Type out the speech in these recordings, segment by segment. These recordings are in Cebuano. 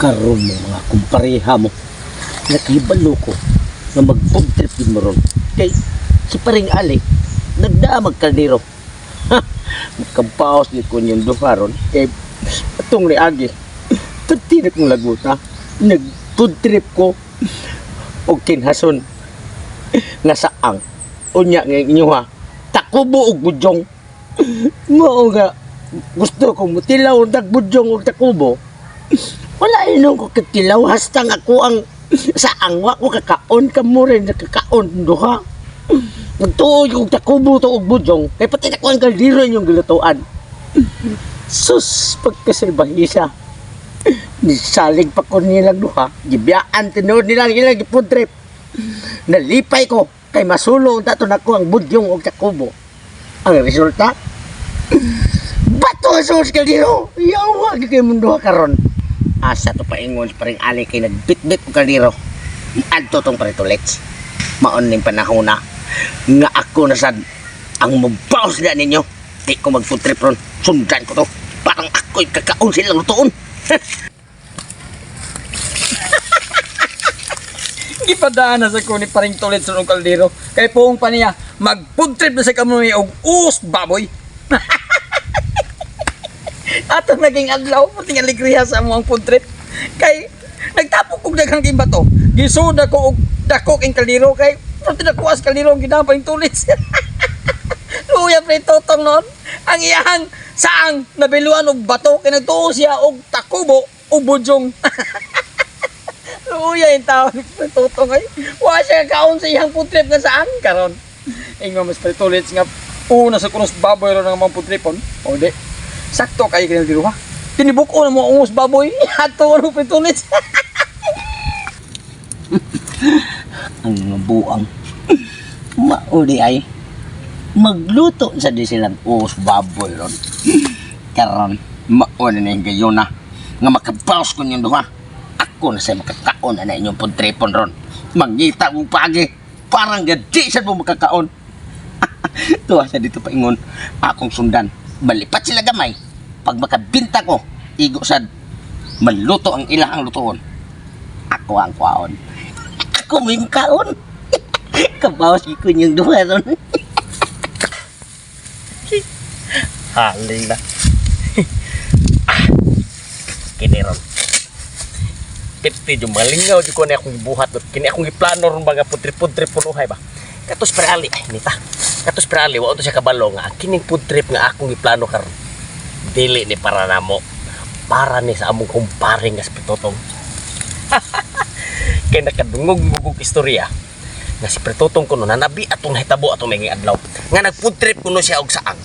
Karon mo mga kumpareha mo. Nakahibalo ko nga mag-food trip din mo ron. Kay si paring Ali, nagdaa magkaldero. Ha! Magkampaos ni ko niyong duha ron. Kay atong ni Agi, pati na kong laguta. Nag-food trip ko og kinhason nga saang. Unya nga inyo ha, takubo og budyong. Mao nga gusto ko mutilaw og budyong og takubo. Wala inom ko katilaw hastang ako ang saang wa ko kakaon kamo rin nakakaon duha. Nagtuo og takubo to og budyong kay pati na ko ang kaldero inyong gilutuan. Sus, pagkasalbahisa. Nisalig pa ko nilang duha. Gibiyaan tinuod nila ilang gi-food trip. Nalipay ko kay masulo unta to nako ang budyong og takubo. Ang resulta, bato sa kaldero. Yawa gyud kay mundo karon. Asa to paingon paring Ali kay nagbitbit og kaldero. Adto tong paritulits. Maon ning panahon na nga ako na sad ang mabaos na ninyo. Di ko mag food trip ron. Sundan ko to. Parang ako'y kakaon silang lutoon. Gipadaan na sa ko ni paring tulit sa kaldero. Kay puong pa niya, mag-food trip na sa kamo ni og us baboy. Atong naging adlaw, puting alegriya sa among food trip. Kay nagtapok kog daghang bato. Gisuda ko og dako king kaldero kay pati nakuha sa kaldero ang ginawa paring tulit. Luya pre totong noon. Ang iyahang saang nabiluan og bato kay nagtuo siya og takubo og budyong. Luya yung tao ni Tutong ay. Wa siya kaon sa iyang food trip na saan karon. Ingon mas palitulits nga una sa kunos baboy ron ang mga food tripon. O di. Sakto kay kinil diruha. Tinibuk-o na mo ang ungos baboy. Ato ano palitulits. Ang mga buang. Mauli ay magluto sa di silang uos baboy ron. Karon, mauna na yung gayon na nga makabaos ko niyong duha. Ako na sa makakaon na inyong puntripon ron. Mangita mong pagi. Parang gadi sa mo makakaon. Tuwa sa dito paingon. Akong sundan. Malipat sila gamay. Pag makabinta ko, igo sad maluto ang ilahang lutoon. Ako ang kwaon. Ako may kaon. Kabawas ko niyong duha ron. Haling na. Ah, kini ron. Piti yung malingaw di ko na akong gibuhat ron. Kini akong giplano ron baga pudri-pudri punuhay ba. Katos pre ali ay nita. Katos pre ali wa to siya kabalo nga ang kining food trip nga akong giplano karon. Dili ni para namo. Para ni sa among kumpare nga si Pitotong. Kay nakadungog mugog istorya nga si Pretotong kuno nanabi atong nahitabo atong may adlaw nga nag food trip kuno siya og saang.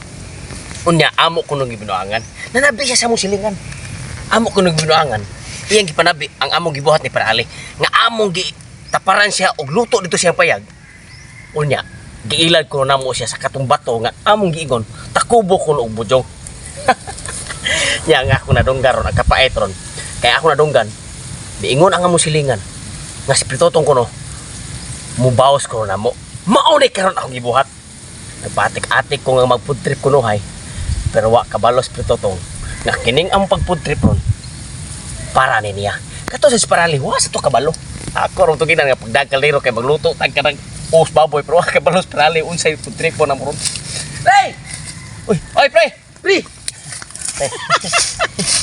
Unya amo kuno gibinuangan. Nanabi siya sa among silingan. Amo kuno gibinuangan. Iyang gipanabi ang among gibuhat ni Parali nga among gi taparan siya og luto dito siyang payag. Unya giilad kuno namo siya sa katong bato nga among giingon takubo kuno og budyong. Nya nga ako nadunggan ron ang kapait ron. Kaya ako nadunggan diingon ang among silingan nga si Pretotong kuno mubawas ko na mo. Maunay karon akong gibuhat. Nagpatik-atik ko nga mag-food trip kuno hay. Pero wa kabalos Pretotong nga kining ang pag-food trip ron para ni niya. Kato sa Parali, wa sa to kabalo. Ako ron tuginan nga pagdagkalero kay magluto tag kanang us baboy pero wa kabalos Parali unsay food trip po na mo ron. Pre! Uy, oy pre. Pre! Pre.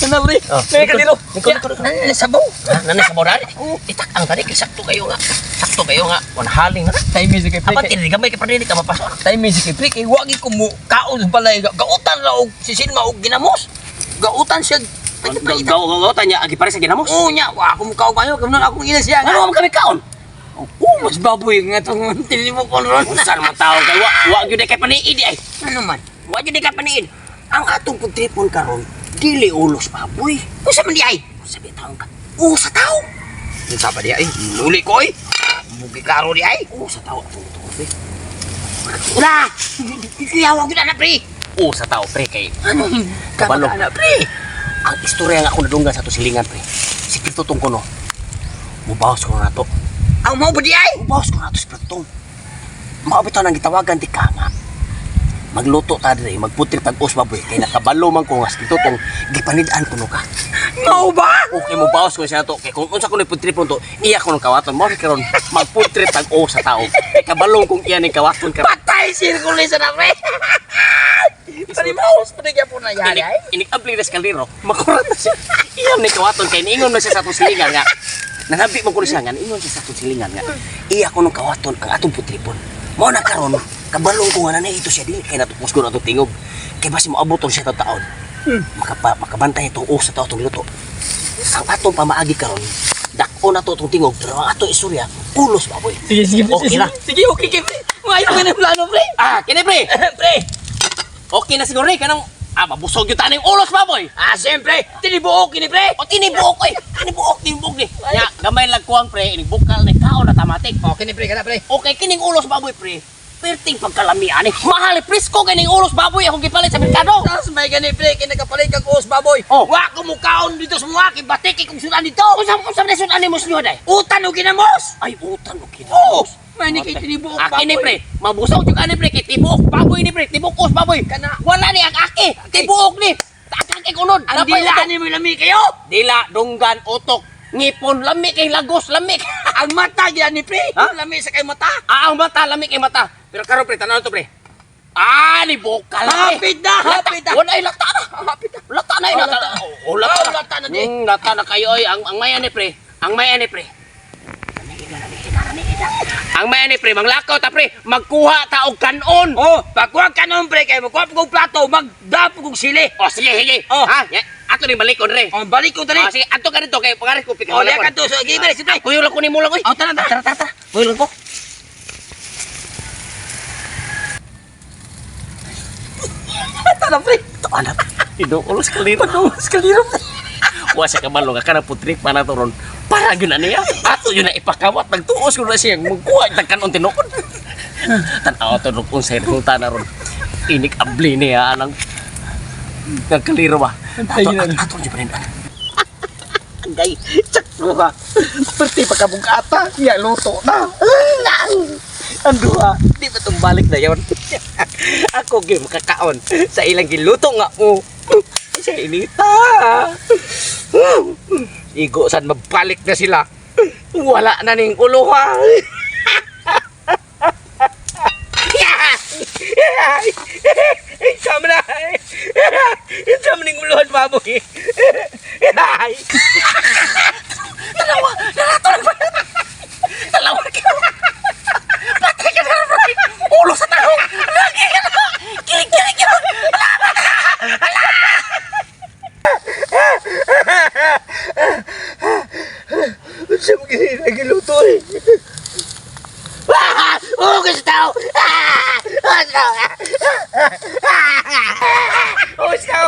Ano pre? Oh, May kaldero. Likod, likod, likod. Nanay sabaw. Ha, nanay sa borari. Itak ang tani kay sakto kayo nga. Sakto kayo nga. Wala haling na. Time music kay pre. Apan tinili gamay kay panilig ka mapasok. Time music kay pre kay wagi ko mo kaon sa balay gautan ra og sisilma og ginamos. Gautan siya. Pwede pa ita. Gaw gaw tanya agi pare sa ginamos. Oo nya, wa ako mo kaon kayo kamnon akong ina siya. Ano man kami kaon? Oo, mas baboy nga itong tinimok ko ron. Unsa naman tao kay wa wa gyud kay paniid ay. Ano man? Wa gyud kay paniid. Ang atong pagtripon karon dili ulos baboy. Unsa man di ay? Unsa bi taon ka? Usa tao. Unsa pa di ay? Nuli ko ay. Bugi klaro di ay. Usa tao atong tuon pre. Ula! Kiyawa gyud ana pre. Usa tao pre kay Ano? Kabalo. Ana pre. Ang istorya nga ako nadunggan sa ato silingan pre. Si Pitutong kuno. Mubawas ko na to. Ang mao ba di ay? Mubawas ko na to si Pitutong. Mao bitaw nang gitawagan di ka nga. Magluto ta diri, magputri tag os baboy kay nakabalo man ko nga si Tutong gipanid-an kuno ka. Mao ba? Okay mo bawas ko siya to kay kung unsa ko ni putri to, iya ko nang kawaton mo karon magputri tag os sa tao. Kay kabalo kung iya ni kawaton karon. Patay sirkulisyon na, pre. Panimaos pa po na yan, ay. Inig inig abli na sa kaldero, makurat na siya. Iya ni kawaton kay niingon man siya sa atong silingan nga. Nanabi man ko siya nga, niingon siya sa atong silingan nga. Iya ko nang kawaton ang atong putripon. Mao na karon, kabalong ko nga na ito siya dili kay natupos ko na atong tingog. Kay basi moaboton siya ta taon. Makabantay itong sa tao itong luto. Ang atong pamaagi karon, dak-o na to itong tingog, pero ang atong istorya, ulos baboy. Sige, sige, Okay na. Sige, okay, okay, pre. Maayo ka na yung plano, pre. Ah, kini pre. Pre. Okay na siguro ni kanang mabusog yung taning ulos baboy. Ah, siyempre, tinibuok ini, pre. O tinibuok oy, tinibuok tinibuok ni. Nya, gamay lang kuwang pre, inig bukal ni kaon na tamatik. Okay ni pre, kana pre. Okay kining ulos baboy pre. Perting pagkalamian ni. Mahal eh, presko kining ulos baboy akong gipalit sa merkado. Tapos may gani pre, kay nakapalit kag uos baboy. Oh. Wa ko mukaon dito sa mga kay batiki kung sudan dito. Unsa unsa man sudan nimo senyor day? Utan og ginamos. Ay utan og kinamos. Oh, may ni kay tinibuok Ah, baboy. kini pre, mabusog jud ani pre kay tibuok baboy ni pre, tibuok ulos baboy. Kana. Wala ni ang aki, tibuok ni. Takan kay kunod. Ang Napay dila utok. ni mo lami kayo. Dila, dunggan, utok, ngipon, lami kay lagos, lami. Ang mata gyud ni pre. Ha? Lami sa kay mata. Ah, ang mata, lami kay mata. Pero karon pre, tanaw to pre. Ah, ni bukal. Hapit na, hapit na. Wala ay lata na. Hapit na. Lata na, Oh, lata lata. na. Oh, lata Oh, na. lata na di. Lata na kayo oy. Ang maya ni pre. Ang maya ni pre. Ang maya ni pre, manglakaw ta pre, magkuha ta og kanon. Oh, pagkuha ka nun pre kay magkuha kog plato, magdapo kog sili. Oh, sige, sige. Oh. Ha? Ya, ato ni balikon re. Oh, balik ko dali. Oh, sige, ato ka dito kay pangaris ko pika. Oh, liya ka to. So, sige, pre, sige, pre. Kuyo lang ko ni mo lang oy. Oh, tara, tara, tara, tara. Kuyo lang ko. Tara, pre. Ito anak. Inuulos kaliro. Pag-uwas kaliro, pre. Wa siya kabalo nga kanang putrik pa na to ron. Para gyud na niya. Ato yun na ipakawat nagtuos ko na siya magkuha tag kanon tinuod. Tan-aw to ron unsay resulta na ron. Inig abli niya anang nagkaliro ba. Ato ato jud pa rin. Gay, sakto ha. Perti pa kabugata, ya luto na. Ang duha, di ba itong balik na yon? Ako gyud makakaon sa ilang giluto nga mo. Sa inita. Igo san mabalik na sila. Wala na ning ulo ha. Sama na. Sama ning uluhan baboy. Dalawa, narato na ba? Dalawa ka. Patay ka na bro. Ulo sa tahong. Lagi ka na. Kilig kilig kilig. Siya mo giluto eh. Ah! Oh, gusto! Ah! Gusto! Ah! Gusto!